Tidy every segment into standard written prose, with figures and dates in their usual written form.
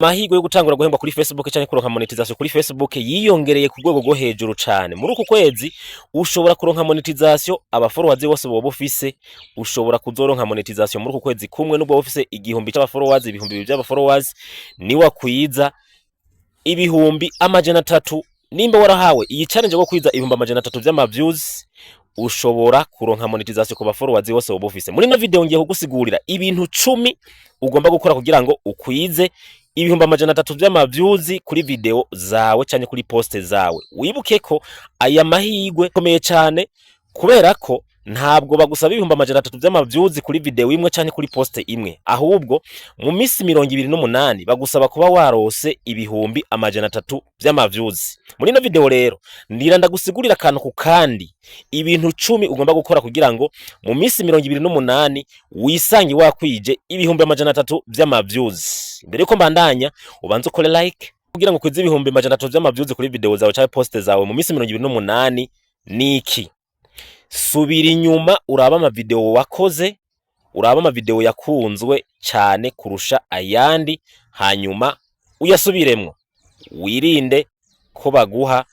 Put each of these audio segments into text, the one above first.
Amahirwe yo gutangura guhembwa kuri Facebook canke kuronka monetization kuri Facebook yiyongereye ku rwego rwo hejuru cane. Muri uku kwezi ushobora kuronka monetization. Aba followers bose boba ufise, ushobora kuzoronka monetization muri uku kwezi kumwe, nubwo woba ufise 1000 c'aba followers, 2000 vy'aba followers, niwakwiza 300,000. Nimba warahawe iyi challenge yo kwiza 300,000 vy'ama views, ushobora kuronka monetization ku ba followers bose woba ufise. Muri ino video ngiye kugusigurira ibintu 10 ugomba gukora kugira ngo ukwize 300,000 vy'ama views kuri video zawe canke kuri post zawe. Wibuke ko aya mahirwe akomeye cane, kubera ko ntabwo bagusaba 300,000 vy'ama views kuri video imwe canke kuri post imwe, ahubwo mu misi 28 bagusaba kuba warose 300,000 vy'ama views. Muri ino video rero ndira ndagusigurira akantu ku kandi, ibintu 10 ugomba gukora kugira ngo mu misi 28 wisange wakwije 300,000 vy'ama views. Mbere yuko mbandanya, ubanze ukore like. Kugira ngo ukwize 300,000 vy'ama views kuri video zawe canke post zawe mu misi 28 niki? Subira inyuma uraba ama video wakoze, uraba ama video yakunzwe cyane kurusha ayandi, hanyuma uyasubiremwo. Wirinde ko baguha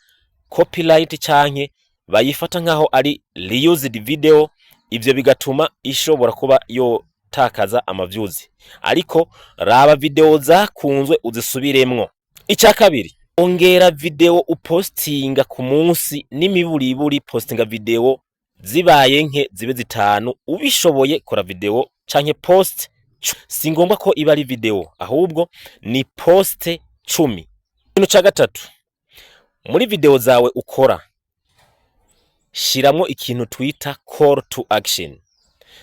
copyright canke bayifata nkaho ari reused video, ivyo bigatuma ishobora kuba yotakaza ama views. Ariko raba video zakunzwe, uzisubiremwo. Icya kabiri, ongera video upostinga ku munsi. N'imiburiburi postinga video zibaye nke zibe zitanu, ubishoboye kora video canke post. Si ngombwa ko iba ari video, ahubwo ni post 10. Ikintu ca gatatu, muri video zawe ukora shiramwo ikintu twita call to action.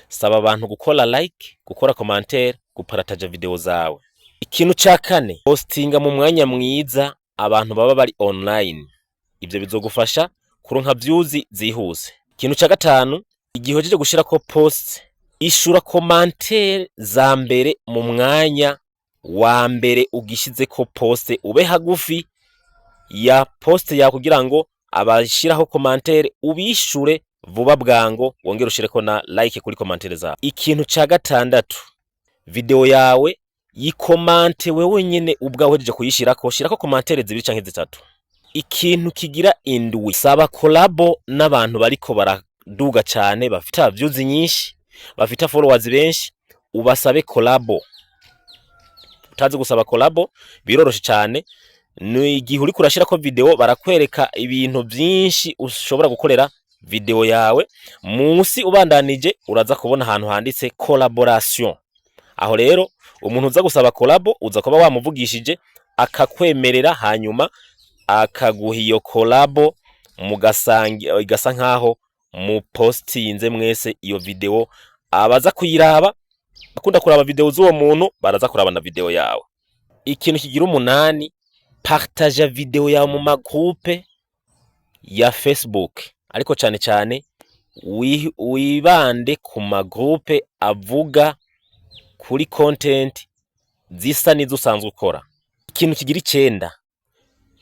Saba abantu gukora like, gukora commentaire, guparataja video zawe. Ikintu ca kane, postinga mu mwanya mwiza abantu baba bari online. Ivyo bizogufasha kuronka views zihuse. Ikintu ca gatanu, igihe uhejeje gushirako post, ishura commentaire za mbere mu mwanya wa mbere ugishizeko post. Ube hagufi ya post yawe kugira ngo abashiraho commentaire ubishure vuba bwango, wongere ushireko na like kuri commentaire zawe. Ikintu ca gatandatu, video yawe yikomante wewe nyene ubwawe. Uhejeje kuyishirako, shirako commentaire zibiri canke zitatu. Ikintu kigira indwi, saba collabo n'abantu bariko baraduga cane, bafite views nyinshi, bafite followers benshi, ubasabe collabo. Utazi gusaba collabo, biroroshe cane. Ni igihe uriko urashirako video, barakwereka ibintu vyinshi ushobora gukorera video yawe. Munsi ubandanije uraza kubona ahantu handitse collaboration. Aho rero umuntu uza gusaba collabo uza kuba wamuvugishije, akakwemerera, hanyuma akaguha iyo collabo, mugasanga igasa nkaho mupostinze mwese iyo video. Abaza kuyiraba akunda kuraba video z'uwo muntu baraza kuraba na video yawe. Ikintu kigira umunani, partaja video yawe mu ma groupe ya Facebook, ariko cane cane wibande ku ma groupe avuga kuri content zisa n'izo usanzwe ukora. Ikintu kigira icenda,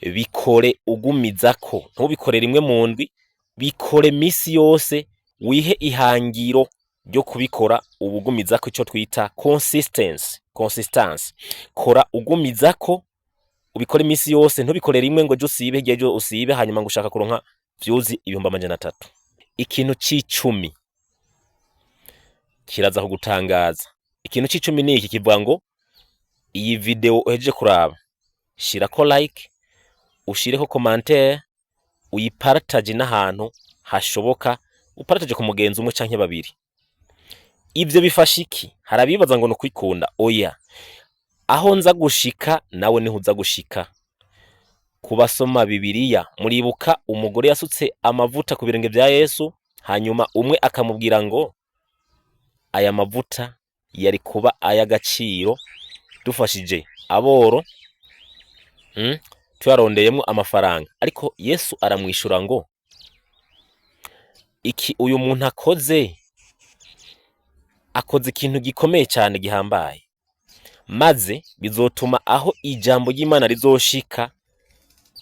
bikore ugumizako. Ntubikore rimwe mu ndwi, bikore misi yose. Wihe ihangiro ryo kubikora ubugumizako, ico twita consistency, consistency. Kora ugumizako, ubikore imisi yose. Ntubikore rimwe ngo ejo usibe, hirya ejo usibe, hanyuma ngo ushaka kuronka views 300,000. Ikintu c'icumi kiraza kugutangaza. Ikintu c'icumi ni iki kivuga ngo iyi video uhejeje kuraba, shirako like, ushireko commentaire, uyipartage n'ahantu hashoboka, upartage ku mugenzi umwe canke babiri. Ivyo bifasha iki? Hari abibaza ngo ni ukwikunda. Oya, aho nza gushika nawe niho uza gushika. Ku basoma Bibiliya, muribuka umugore yasutse amavuta ku birenge vya Yesu, hanyuma umwe akamubwira ngo aya mavuta yari kuba ay'agaciro dufashije aboro, tuyarondeyemwo amafaranga. Ariko Yesu aramwishura ngo iki uyu muntu akoze, akoze ikintu gikomeye cyane gihambaye, maze bizotuma aho ijambo ry'Imana rizoshika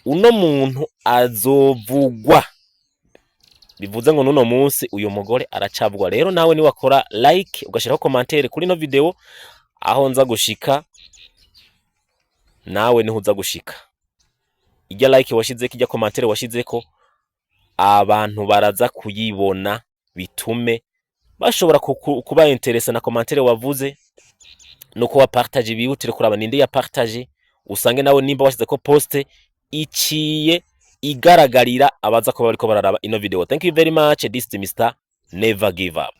uno muntu azovugwa. Bivuze ngo nuno munsi uyu mugore aracavugwa. Rero nawe niwakora like, ugashiraho commentaire kuri ino video, aho nza gushika. Nawe niho uza gushika. Irya like washizeko, irya commentaire washizeko, abantu baraza kuyibona, bitume bashobora kuba intéressé na commentaire wavuze nuko wa partage. Bihutire kuraba ninde ya partage, usange nawe nimba washizeko post iciye igaragarira abaza kuba bariko bararaba ino video. Thank you very much. This is Mr Never Give Up.